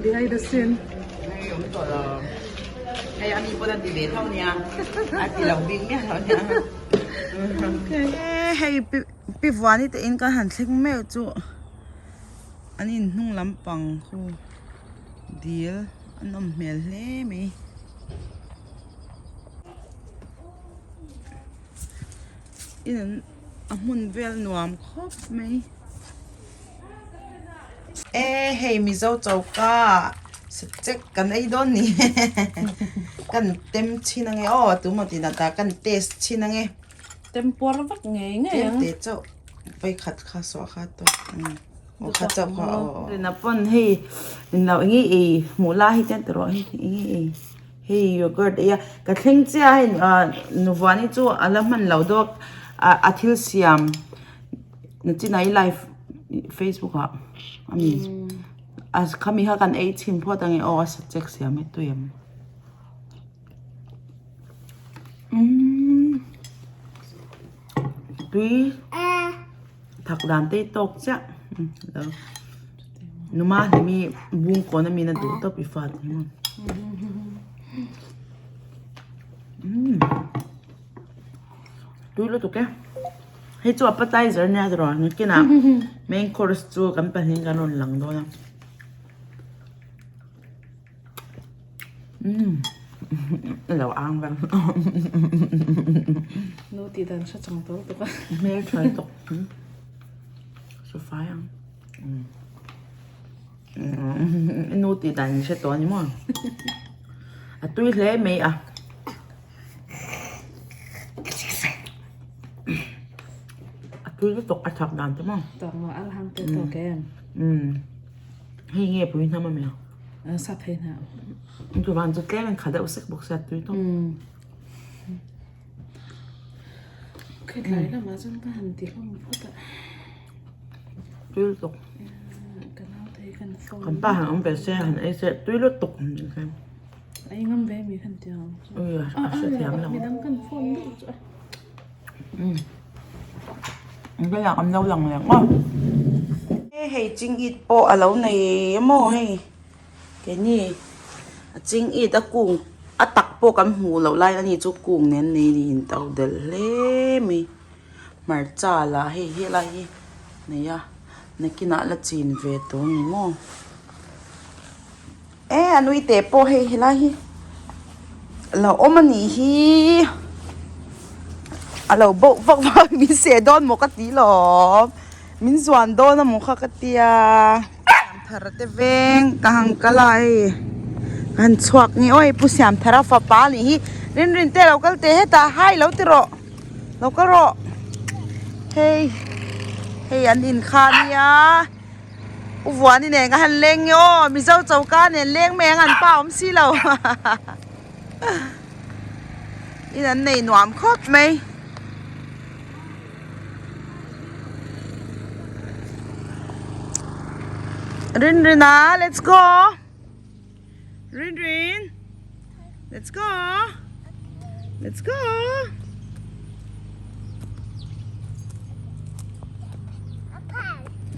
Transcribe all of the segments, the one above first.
Behind the scene. Hei awm tawh lo. Hei a mi pawn a ti ve tho nia. A ti lo bik miah lo nia. Hei pi Vuani te in kan han thleng meuh chu an in hnung lampang khu dil an awm hmel hle mai. In an a hmun vel nuam khawp mai e hei mizo choka sachek kan ei dawn ni kan tem chhin ange aw tumaw tih dan tah kan test chhin ange tem puar vak ngei ngei ang tlem te chauh vawikhat kha suah kha tawk aw kha chauh kha aw rinna pawn hei englo enge ei hmuh lai hi chuan ti rawh hei enge ei. Hei yogurt ei a ka thleng chiah a hei ah nuvuani chu a la hman lo dawk ah a thil siam nachinah i live facebook ah a mi a khami kha kan ei chhin phawt ange aw a sachek siam hi tui ang umm tui thak dan te hi tawk chiah Numa hlimi bung kawn a min a duh tawp i fat hi maw. Umm tui lutuk e. Hei chu appetizer nia tiraw nakinah main course chu kan pahnih kan rawn lang dawn a. Umm a lo ang vang. Nu tih dan hre chang tawh lutuk a. Hmel tha lutuk. Sofai ang. Nu tih dan in hre tawh a ni maw? A tui hle mai a. A tui lutuk a chak dan te maw? Tawk maw al hang te tawk em? Hei nge pui hnam a mi? Sa phei hna. Chuvan chu tlem in kha deuh sek bawk sia tui tawk. Khitlai lamah chuan ka han ti hlawm phawt a. Tui lutuk. Kan pa han awm ve se han ei se tui lutuk Ei ngam ve mi khan ti ang. Ui a hrethiam lo. Midang kan phone deuh chu a. Ka lak an lo lang leh ngawt. Hei ching it pawh a lo nei emaw hei. Keini a ching it a kung a tak pawh kan hmuh loh lai ani chu kung nen nei niin to delh hle mai. Hmarcha lah hei helai hi nei a nakinah la chin ve tur a ni maw e a nui teh pawh hei helai hi lo awm a nih hi a lo bauh vak vak min seh dawn maw ka ti lawm min zuan dawn amaw kha ka tia Siamthara te veng ka han kal a hei ka han chhuak nge aw hei pu Siamthara fapa a nih hi Rinrin te lo kal teh hetah hai lo ti rawh. Lo kal rawh hei hei an in kha ania u vuani nen ka han leng nge aw mizo choka nen leng mai ang an pa awm si lo in an nei nuam khawp mai. Rinrina let's go Rinrin Let's go Let's go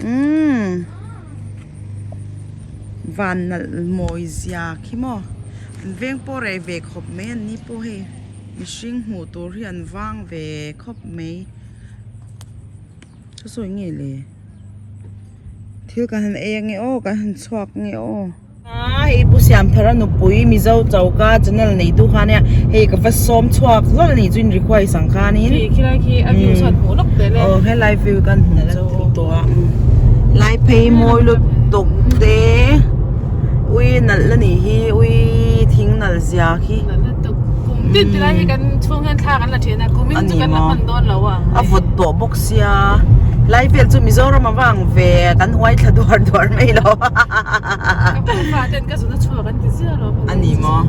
Umm Van nalh mawi zia khi maw an veng pawh reh ve khawp mai an ni pawh hei mihring hmuh tur hi an vang ve khawp mai saw saw eng nge le thil kan han ei ange aw kan han chhuak ange aw. A hei Pu Siamthara nupui Mizo choka channel neitu kha ania hei ka va sawm chhuak hlawl anih chu in request ang khanin Khi khilai khi a view chuan hmuh lawk tel e. Aw helai view kan hmu chu tawh a lai phei mawi lutuk te ui nalh anih hi ui thing nalh zia khi. Nalh lutuk kum tin tilai hi kan chhung hian thla kan la thin a kum in chu kan la hman dawn lo a ang. A vawt tawh bawk sia lai vel chu Mizoram a vang ve kan uai thla duar duar mai lo. Ka pa fa ten ka zun a chhuak an ti ziah lo a ni maw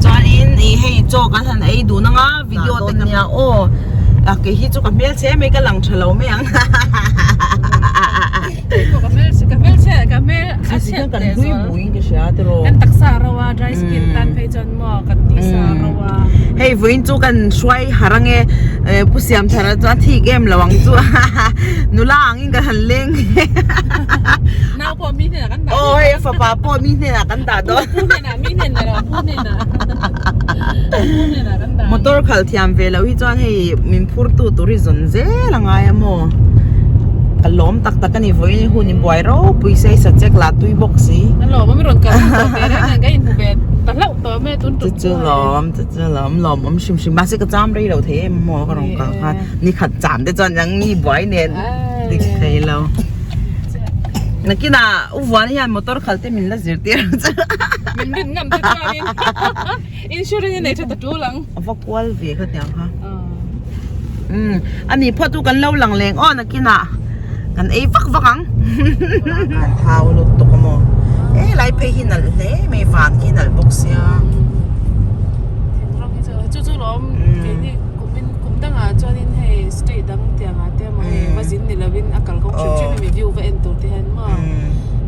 chuanin ih hei chaw kan han ei dun anga video te nia aw a kei hi chu ka hmel che mai ka lang tha lo mai ang ka hmel ka hmel che ka hmel a chhiat kan hlui buin ka hria tiraw kan taksa ro a dry skin tan phei chuan maw kan tisa ro a hei vawiin chu kan hruai harh ange pu Siamthara chu a thik em lo ang chu nula angin kan han leng. fapa pawh mi hnenah kan dah dawn. Pu hnenah mi hnenah lo pu hnenah. Pu hnenah kan dah. Motor khalh thiam ve loh hi chuan hei min phur tu tur hi zawn zel a ngai a maw. Ka lawm tak tak a ni vawiin hun i buai ropui se i sa check lah tui bawk si. A lawm a mi rawn kal tawh teh reng nen ka inhmu ve ta hlauh tawh mai a tun tum chu lawm chu chu lawm lawm awm hrim hrim mahse ka cham rei lo thei em maw ka rawn kal khan ni khat cham te chuan ang mi buai nen dik thei lo. Nakinah u Vuani hian motor khalh te min la zirtir ang chu. Min rin ngam te chuanin insurance a nei tha ta tul ang. A va kual ve kha tiang kha. Umm a ni phawt u kan lo lang leng aw nakinah kan ei vak vak ang. An thau lutuk a maw. E lai phei hi nalh hle mai van khi nalh bawk sia. Thingram hi chu chu chu lawm keini kumin kum dangah chuanin hei state dang tiangah te emaw hei va zin ni lovin a kalkawng hrim hrim hemi view va en tur te hian maw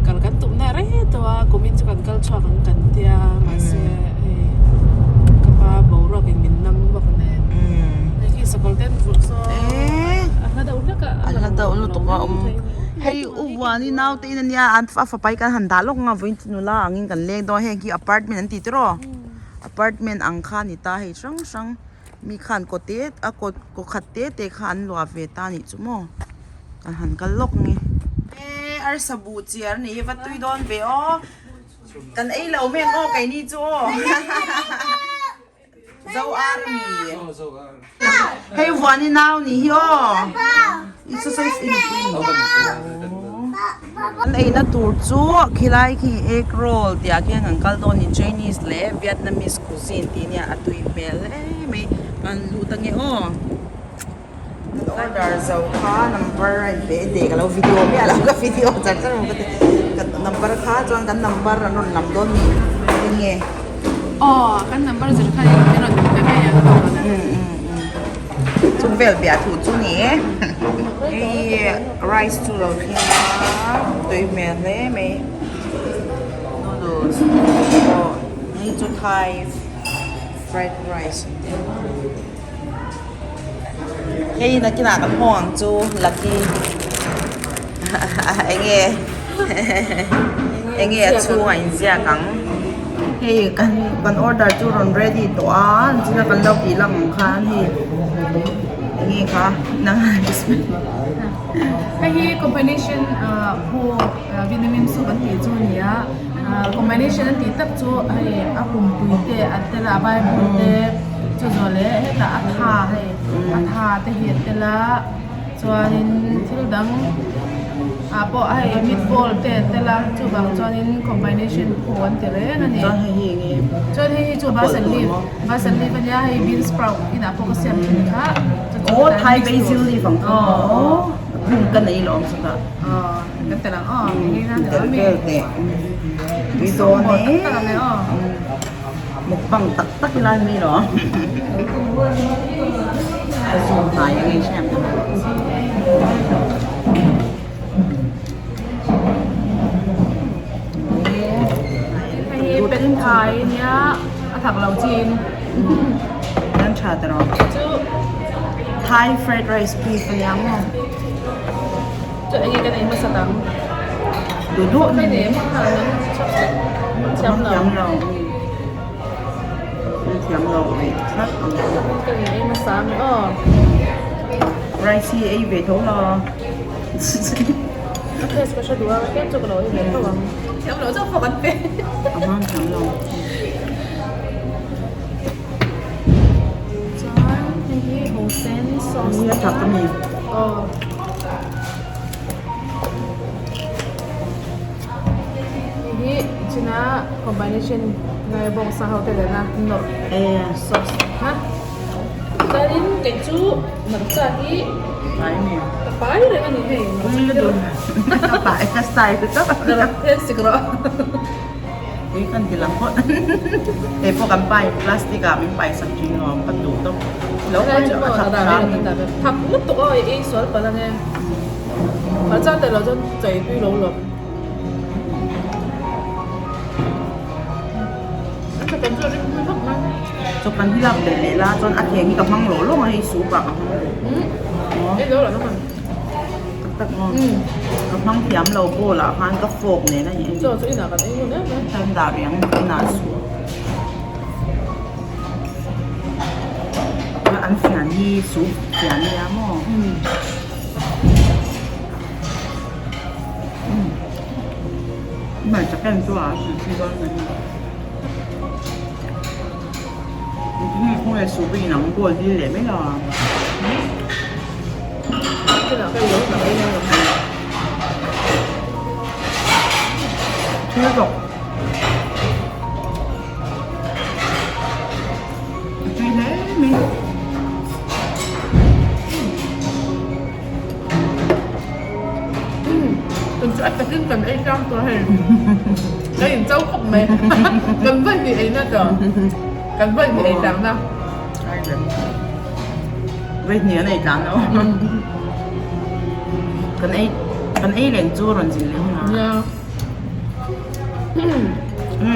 kal kan tum na rei tawh a kumin chu kan kal chhuak ang kan tia mahse hei ka pa boruak in min nam bawk nen hei khi sakawr te an vulh saw a hla deuh hlek a a hla deuh lutuk a awm hei u Vuani naute in ania an a fapa hi kan han dah lawk ang a vawiin chu nula angin kan leng dawn a heng khi apartment an ti tiraw apartment ang kha a ni ta hei hrang hrang. Mi khan kaw te a kaw kaw khat te te kha an luah ve ta anih chu maw ka han kal lawk nge. E arsa buh chiar anih hi va tui dawn ve aw kan ei lo mai ang aw keini chu aw zo army hei vuani nau nih hi aw i saw saw i nupui An eina tur chu khilai khi egg roll tih ah khian kan kal dawn a ni Chinese leh Vietnamese cuisine tih nia a tui hmel hle mai kan lut ange aw kan order zo kha number a in pe teh ka lo video miah lo ka video char char maw ka ti number kha chuan kan number an rawn lam dawn ni enge aw kan number zir khan in rawn pe mai ang Chung vel piah thu chu ni e. Hei rice chu lo thleng a tui hmel hle mai. Noodles pawh hei chu thai fried rice an ti a. Hei nakinah kan hawng ang chu lucky enge enge a chhungah inziak ang. Hei kan kan order chu rawn ready tawh a china kan lo tih lang ang khan hei enge kha nang Hei hi combination pho Vietnamese soup an tih chu a ni a combination an tih tak chu hei a pumpui te a tel a a bible te chu zawh leh hetah a tha hei a tha te hi a tel a. Chuanin thil dang ah pawh hei meatball te an tel a chuvang chuanin combination pho an ti reng a ni. Chuan hei hi enge? Chuan hei hi chu basil leaf basil leaf ania hei bean sprout inah pawh ka siam thin kha. Aw Thai basil leaf ang kha aw hmun ka nei lawm chutah. Aw kan tel ang aw enge nan tel vel teh tui dawn e mukbang tak tak ila mi lo. A zoom hnai ang i hriam ta. Hei pet thai nia a thak lo chin. Nan tha ta ro. Chu Thai fried rice beef ania maw. Chu enge kan ei hmasa dang. Du du. Hei nei em kha nang chopstick thiam lo. Thiam lo. Thiam lo ve tlat ang. Ka in ei hmasa ang aw. Rice hi ei ve tho la. A taste ka hre duh a, tlem chu ka lo ei ve tho ang. Thiam lo chauh pawh kan pe. A hmang thiam lo. Chuan hei hi hosen sauce. Ni a thak a mi. Aw. Hei hi china combination ngai bawngsa ho te lena nawrh sauce kha chuanin kei chu hmarcha hi ka pai reng a ni hei ka pai ka style tawp rawh sik rawh ui kan ti lang phawt hei pawh kan pai plastic ah min pai sak thin lo ka duh tawp lo pai chu a thak hram thak lutuk aw ei sual palh ange hmarcha tello chuan chei tui lo lawm. Chawp kan hi lak leh leh la chuan a theng hi ka hmang lawh lawng a hei soup ah ka hmang leh. tak maw? Ka hmang thiam lo bowl ah khan ka fork nen a ni. Chaw chu inah kan ei hun em em. Kan dah rih ang inah chu. An fian hi soup fian a nia maw? Hmarcha ken chu a si dawn mai. Tinge khaw nge soup in ang bowl dil leh mai lo ang. Thil rawk. A tui hle mai. Tun chu a takin kan ei tlang tawh hei. Ka in chau khawp mai. Kan vawi hnih ei na tawh. Kan vawi hnih ei tlang na. Vawi hnih an ei tlang lo. Kan ei kan ei reng chu rawn zin leh hun a. Nia.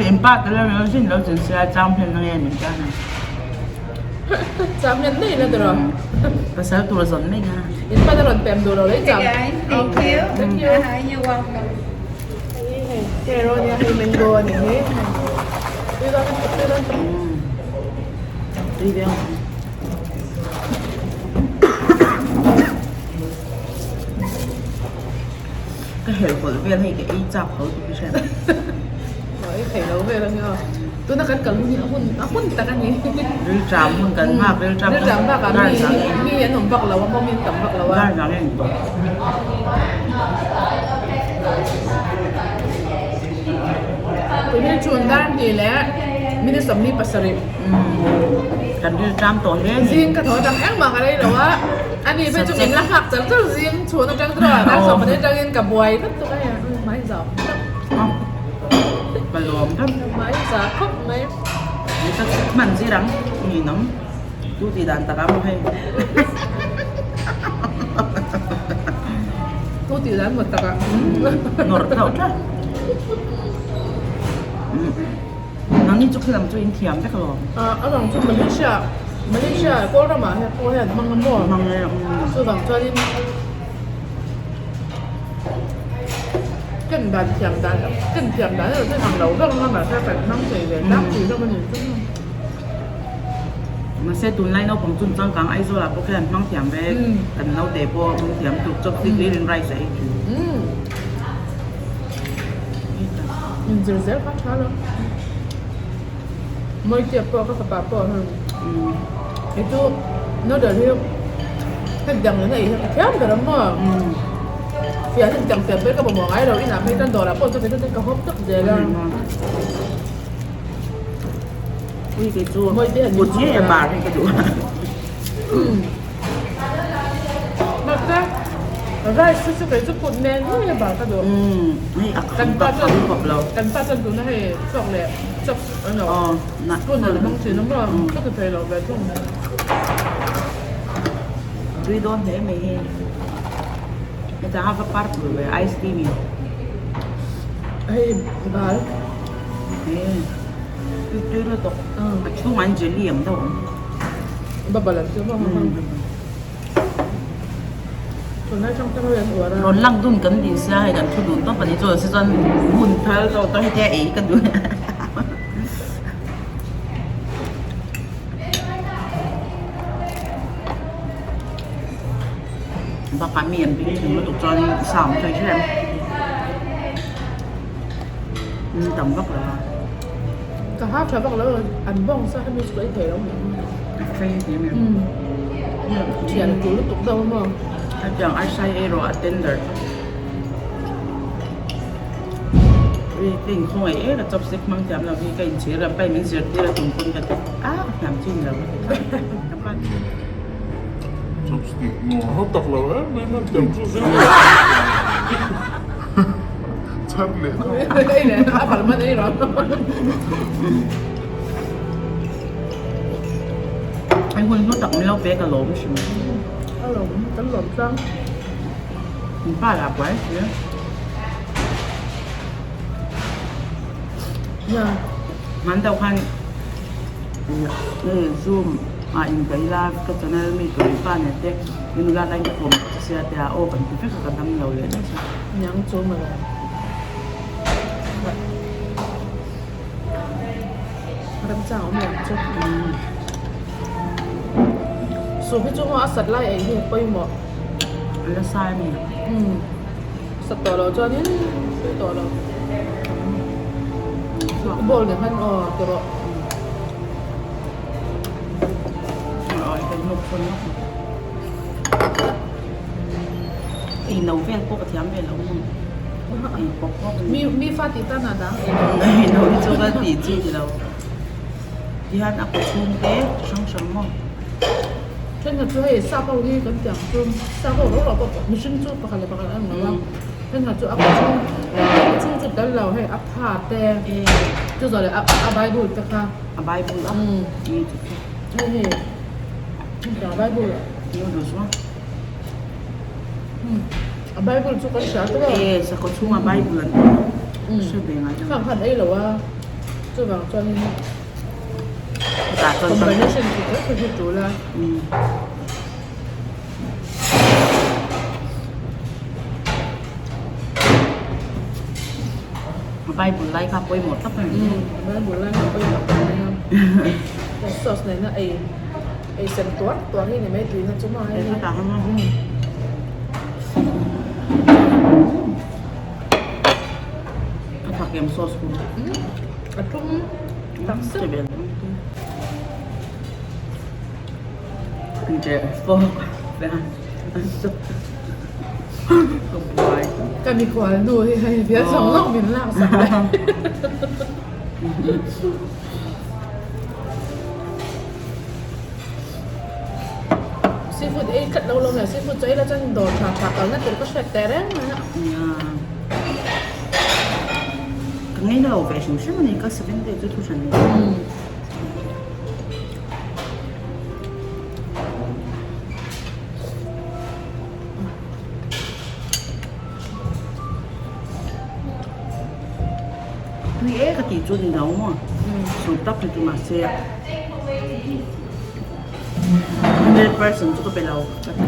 In pa te lo zin lo zin sia chang hmel na nge min tan a. Cham hmel nei la tawh. Pasal tur zawn mai kha. In pa te rawn pem duh lo lei cham. Thank you. Thank you. You're welcome. Hei hei nia hei mango a ni hi. Tui dawn tui dawn. Tui dawn. Ka helhhawlh vel hei ka ei chak tho tih ka hriat. Aw ei thei lo vel a nia. Tuna kan kal hun hi a hun a hun tak a ni. Rilṭam hun kan nghak rilṭam Rilṭam bakah mi mi an awm vak lo a mawm in tam vak lo a. Dar zang en tawh. Tuni chhun dar hnih leh minute 27. Kan rilṭam tawh hle a ni. Zing ka tho atang engmah ka rei lo a. Ani phei chu min la nghak char char zing chhun atang chu a dar 10 atangin ka buai vek tuk a hei hmai zau khawp. Ka lawm vek. Hmai zau khawp mai. Ka hman zir ang ninawm tu tih dan tak ang hei. Tu tih dan maw tak ah. Nawrh hlauh tlat. Nangni chu khilam chu in thiam vek alawm. A bang chu Malaysia Malaysia kawl ramah hian pawh hian hmang a maw? Hmang e. Chuvang chuanin ken dan thiam dan ken thiam dan erawh chuan ang lo vek ang a mahse kan hmang thei ve tlangpui hlawm a ni chu. Mahse tunlai naupang chun changkang Aizawl ah pawh khian hmang thiam vek kan naute pawh hmang thiam tuk chopstick hlirin rice a ei thin. Inzir zel kha tha lo. Mawitia pawh ka fapa pawh hei kei chu noodle hi hetiang nen a ei hi ka thiam ber ang maw. Fiah hetiang fiah ber ka mamawh ngai lo inah phei chuan dawrah pawh chu kei chu ka hawp tak zel a. Ui kei chu kut ngei a bar hi ka duh. Mahse rice hi chu kei chu kut nen ngei a bar ka duh. Hei a kham ka kham khawp lo. Kan pa chuan tuna hei chawk leh chop ano spoon a la hmang thin a maw ka ti thei lo ve thung. Tui dawn hle mai hei. Heta a va purple ve ice cream in. Hei bal. Tui tui lutuk. A chhungah hian jelly ang deuh a awm. Bubble an ti maw Tunlai tang tang an uar a. Rawn lang dun kan dil sia hei kan thu dun tawp a ni chu si chuan hun phal tawh tawh hetia ei ka duh. Bakah mi an bing thin lutuk chuan sound chu a hre em. Tam vak lo a. Ka ha tha vak lo an bawng sa hemi chu ka ei thei lo mai. A tlei a ti em em. Thian tur lutuk deuh a maw. Hetiang aisai ei rawh a tender. Ui ka inkhawng ei em a chopstick hmang thiam lo hi ka inchhir a pai min zirtir a tum pawn ka ti a ka thiam chin lo ka ti kha. Chopstick maw a tak lo em mai na thiam chu zir. Chhan leh tho. Ei leh a phal man ei rawh. Ai hun hlu tak min lo pek a lawm hrim. A lawm kan lawm tlang. Min pa lah buai si. Ya. Man deuh khan zoom. Ah in ka ila ka channel mi tur in pa nen te i nula line ka kawm che sia te ah aw kan ti vek a ka dam lo leh daih a. Niang chu mawle. Ramchang awm lo chu. Soup hi chu maw a sat lai ei hi a pawimawh. A la sai a ni. Umm sat tawh loh chuanin tui tawh lo. Bowl nen khan aw ti rawh. Ei no vel pawh ka thiam ve lo maw ei pawp pawp a ni. Mi fa tih tan ah dang ei lo. Ei no hi chu ka tih chi ni lo. Tihian a kaw chhung te chi hrang hrang maw. Thenkhat chu hei sap ho hi kan tiang chu sap ho ro ro pawh mihring chu pakhat leh pakhat an awm lo a. Thenkhat chu a kaw chhung a kaw chhung chu tel lo hei a pha te chu zawh leh a bible te kha. A bible a ni chu chu. Hei hei a bible. Noodles maw. A bible chu kan hria tawh a. E sakawr chhunga bible an tih a hre ve ngai lo. Khang khan ei lo a chuvang chuanin combination tih kher kher hi tul a. Bible lai kha pawimawh tlat a ni. Bible lai kha pawimawh tlat a nia. Sauce nena ei ei sem tuar tuar hi ni mai tuina chu maw hei. A thak em sauce khu. A tum tak zet. Ka mikhual nu hi hei bial zawng zawng min lak sak le. Seafood ei tlat lo lo mai seafood chu ei la chuan dawr tha tha kalna tur ka hriat teh reng mai a. Ka ngaina lo ve hrim hrim a ni ka 7 day chu thu hran ni. Tui e ka tih chu ni lo maw sut tak hi chu mahse 100% chu ka pe lo ka ti.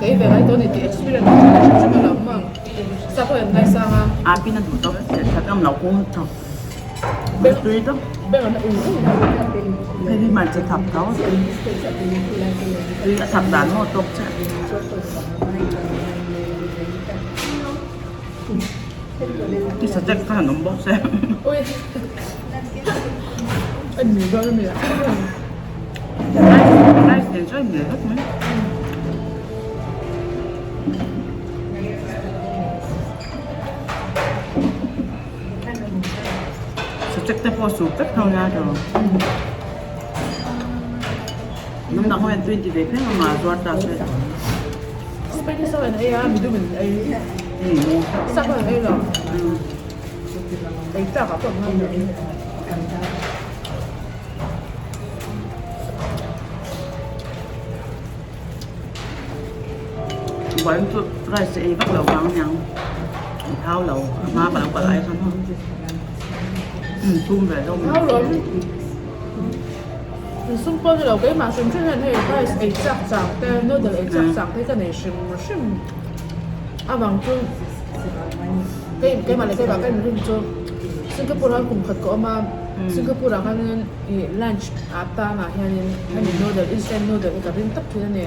Kei ve ngai tawh a ni tih experience ka hre hrim hrim a lo maw. Sa pawh em ngaisang a. A pin a duh tawp that ngam lo kawng tha. Tui tawp. Beng an ung ung Hei hi hmarcha thap tho. Tui a thap dan maw tawk chiah. I sa tek kha han awm bawk se. Ui. Anh mì bao nhiêu mì ạ? Rice nen chuan mì vek mai. Sachek te pawh suk vek tho nia tawh. Hnam dang ho hian tui an ti ve phian ang a, zuar ta se. Spanish ho hian ei a, midum in ei. Sap ho hian ei lo. Ei tlak ah pawh an ngai lo. Vawiin chu rice ei vak lo vang aniang a thau lo a hma ka lo kalh ai kha maw umm thum ve deuh mai. Thau lo in sum pawh ni lo keimah hrim hrim hian hei rice ei chak chak te noodle ei chak chak te hi ka nei hrim hrim avang chu keimah leh keimah ka inrin chu Singapore ah kum khat ka awm a Singapore ah khanin Ih lunch ah tangah hianin hemi noodle instant noodle hi ka ring tawp thin a ni.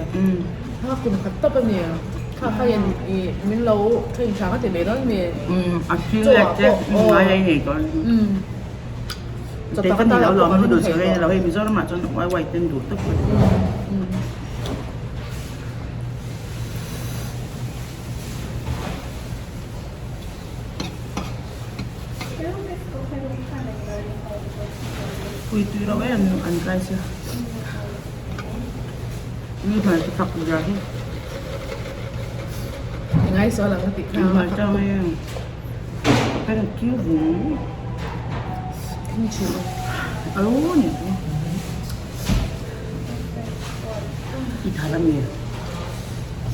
Kha kum khat tawp a ni. Kha kha hian ih min lo train tha ka ti mai dawn mi. A thil leh te ngai a inei tawh a ni. Kei ka ni lo lawm noodles ka rei lo hei Mizoram ah chuan wai wai ten duh tawp a ni. Pui tui reuh em an rice a mi hmai chu thak zia hi ngai saw lang ti kha hmai chang em pen kiu vung kimchi alo ni chu i thar ami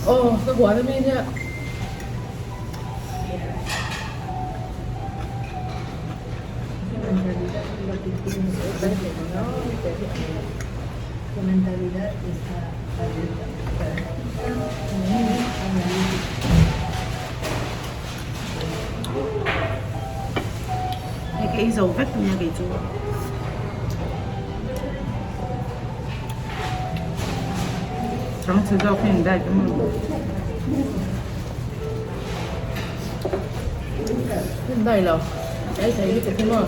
oh ka huan ami nia. Hei ka ei zo vek nia kei chu. Chang chhe zawk hi an diet a maw? An diet lo. Ei thei lutuk hi maw?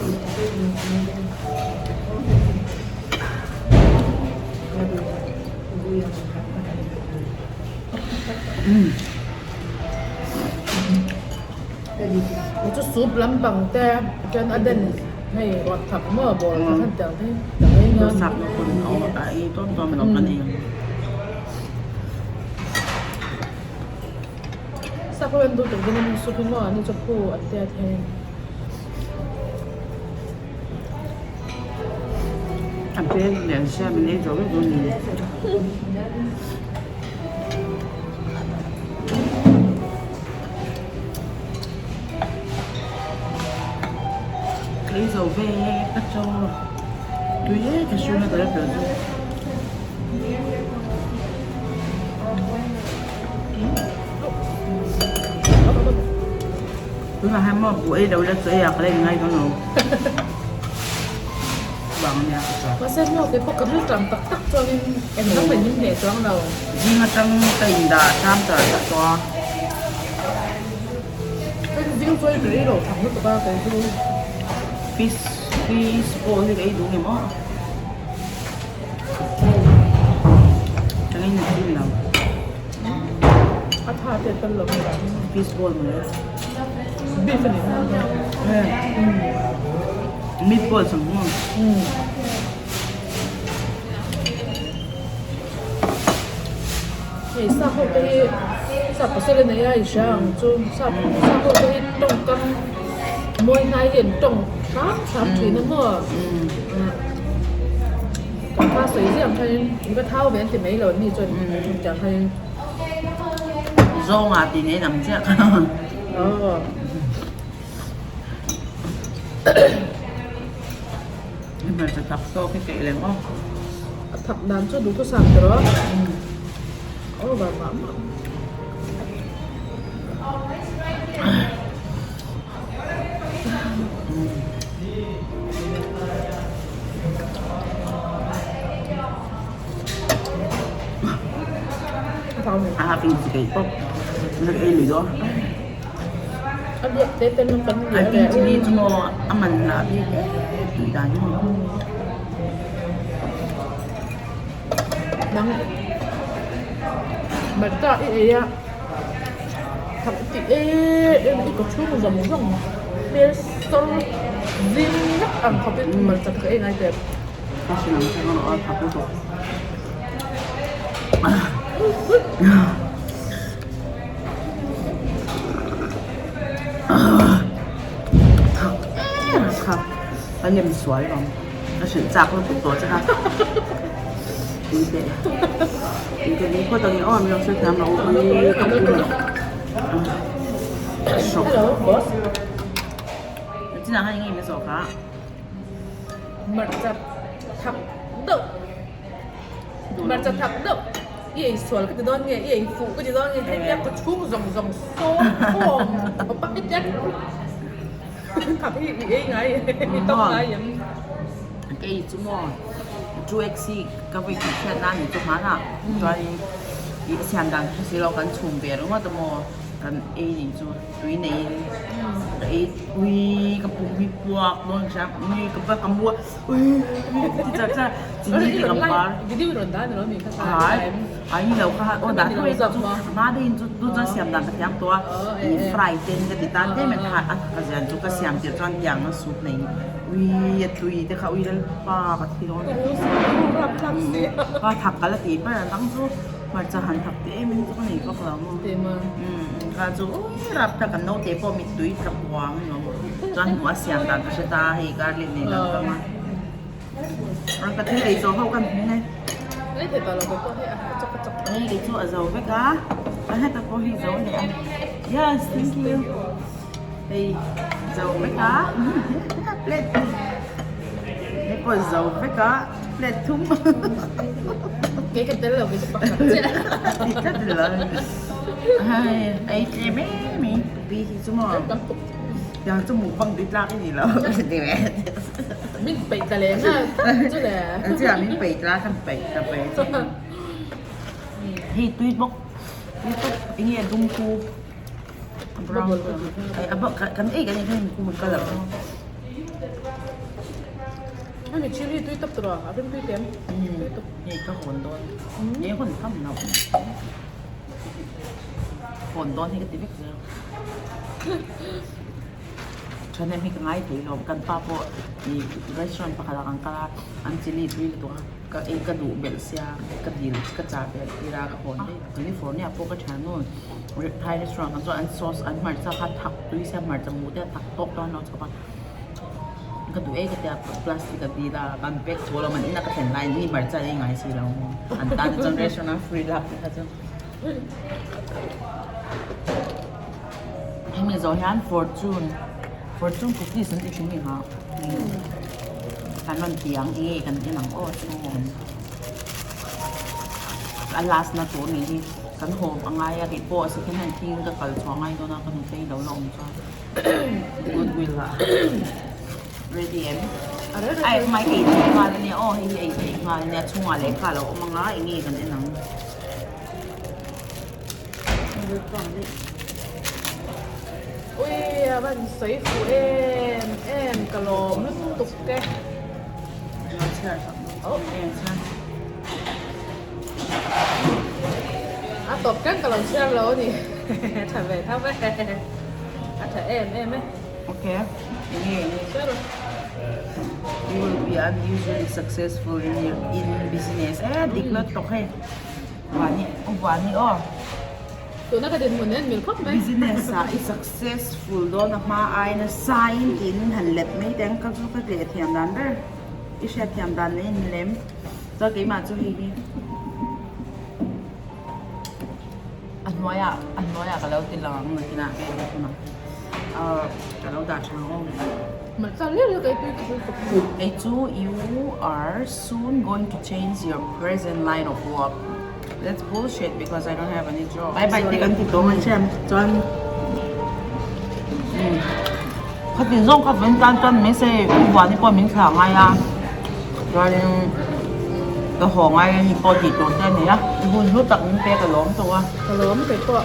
Chu soup lampang te chuan a den hei ruat thak maw ball kha khan tiang te tiang ei nan. Sap na pawn a ei tawn tawn lo kan ei ang. Sap ho en duh tuk dawn a soup hi maw ani chu phu an tia thei. A bag leh an siam in ei zo vek dawn ni. Ka ei zo ve ka chaw tui e ka hriat na ka la tel chu. Tunah hian maw buh ei lo ila chaw ei ah ka la inngai dawn lo. Vang ania ka chuan. Mahse maw kei pawh ka rilṭam tak tak chuanin engdang mai min hneh chuang lo. Zing atang ka indah ṭam tar tak tawh a. Hei zing chu ei rei lo thang lutuk a kei chu. Fish fish pawh hi ka ei duh ngem aw. Ka ngei na chin lo. A tha te tel lo mai. Fish ball mai. Beef ani. Meatball sang maw. Hei sap ho te hi sap pasal a nei a i hria ang chu sap sap ho te hi tawngkam mawi hnai hi an tawng hram hram thin a maw kan hma sawi ziah ang khanin i va thau ve an ti mai lo an ni chuan tiang khanin Zawnga tih nei dang chiah aw. Hmarcha thak sawk hi keih lem aw. A thak dan chu duhthusam ta rawh. Over mah mah. A ping chi keih pawp. Nak ei lui dawn. A biak te ten kan A ping chili chu maw a man lah bik em tui dan hi maw. Nang Martha i ei a thak ti em em i kaw chhung zawng zawng hmel sawr zing vek ang khawpin Martha ka ei ngai tep. Ka hre ang chu erawh a thak lutuk. Thak em kha ka nem sual vang ka hrilh chak lutuk tawh che kha tui teh tui teh ni phawt ang i aw min lo hre thiam lo ui ka pum hrawk Hello boss chinah khan eng nge min zawh kha Hmarcha thak deuh Hmarcha thak deuh i ei sual ka ti dawn nge i ei fuh ka ti dawn nge hetiang ka chhung zawng zawng sawm khawm khawp a hetiang thak hi i ei ngai i tawk ngai em. Ka ei chu maw 2x hi ka vawi khat hriat nan ni chu hmanah chuanin i siam dan hre si lo kan chhum ve ringawt a maw kan ei nih chu. Tui neiin ka ei ui ka pum hi puak dawn ka hria ui ka va ka mu a ui ti char char chini te ka par hai ai ni lo kha aw dah tho e chu hma deuhin chu chu chuan siam dan ka thiam tawh a ih fry ten ka ti tan tlem a a ka zian chu ka siam tirh chuan tiang a soup nei ui a tui te kha ui lalpa ka thi dawn ka thak ka la tih ber ang dang chu. Hmarcha han thak teh em in chu ka nei vak lo maw. Kha chu rap tak kan naute pawh mittui tla kuang emaw chuan hmuh a siam dan ka hre ta hei garlic nei dan ka nga. Rawn ka thil ei zawh ho kan hming e. Hei kei chu a zo vek a, ka heta pawh hi zo leh a. Yes thank you. Hei zo vek a plate. pawh zo vek a plate thum. Kei ka tel lo kei chu pakhat chiah. Ti tlat lo. Hei ei tlem em mai. Pi hi chu maw. Tiang chu mukbang tui tlak i ni lo. Min peih ta leh nghal tak chu le. Chiah min peih tla kan peih ta ve che. Hei tui bawk tui tawp enge a dum khu a brown ai a bak kan ei kan ei khan khu mun colour chu. Hemi chilli tui tawp tawh a rim tui tem tui tawp. Hei ka hawn dawn e hawn tham lo hawn dawn hi ka ti vek zel. Thahnem hi ka ngai thei lo kan pa pawh ih restaurant pakhat ah kan kal a an chilli tui lutuk a. Ka ei ka duh belh sia ka dil ka chah belh tir a ka hawn daih California pawh ka thian nu Thai restaurant kan chuan an sauce an hmarcha kha thak tui sia hmarcha mu te a thak tawk dawn lo chawp a ka duh e ka tia plastic a dil a kan pack chhuah lo man ina ka thlen lai ni hmarcha ei ngai si lo maw an tan te chuan restaurant a free lak te kha chu hemi zawh hian fortune fortune cookies an ti thin ni ha. Kan rawn ti ang enge kan en ang aw chhung a last na tur nih hi kan haw a ngai a keipawh second hand thing ka kal chhuah ngai dawn a ka nutei lo la awm chuan goodwill ah ready em ai mai ei theih nghal ania aw hei hi ei theih nghal ania chhungah lehkha a lo awm ang a enge kan en ang. Ui a van sawi fuh em em ka lawm lutuk e. A tawp thleng ka lo chhiar lo a ni tha ve tho e a tha em em e. Okay enge enge you will be unusually successful in your in business e dik lutuk hei. Vani aw Vani aw. Tuna ka dinhmun en mil khawp mai. Business ah i successful dawn a hma aiin a sign tiin han let mai teh ang ka chu ka tleh thiam dan ber i hriat thiam dan nei in lem chuan keimah chu hei hi a hnuaiah a hnuaiah ka lo ti lang ang nakinah ka en thung ang ahh ka lo dah tha ang aw. Kei chu you are soon going to change your present line of work that's bullshit because I don't have any job. Bye bye te kan ti tawng a chiam chuan khatin zawng kha ven tan chuan mai se uvuani pawh min thlah ngai a chuanin ka haw ngai a ni pawh tih tur te a nei a hun hlu tak min pek a lawm tawh a. Ka lawm kei pawh.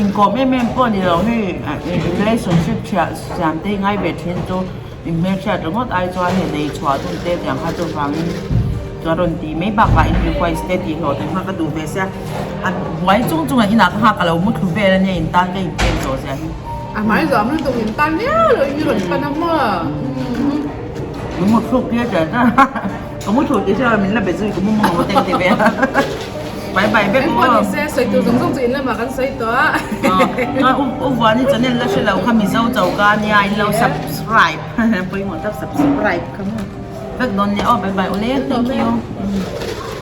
Inkawm em em pawh ni lo hei relationship thiah siam te hi ngai ve thin chu in hmelhriat ringawt ai chuan hei nei chhuah dun te tiang kha chuvangin ka rawn ti mai bakah in request te tih hlawh te kha ka duh ve sia a buai chung chung an inah ka nghak ka lo mu thlu vel ania in tan ka in pek zawh zia hi. A hmai zawh am lutuk in tan viau lo in rawn pan a maw. Min mu thluk tir tel tel a ka mu thluk tih hriat min la be zui ka mu mawng teng ti ve a. Bye bye vek Engpawh ni se sawi tur zawng zawng chu in lamah kan sawi tawh a. Chuan U Vuani channel la hre lo kha Mizo choka ania in lo subscribe pawimawh tak subscribe kha maw vek dawn nia aw bye bye ule thank you.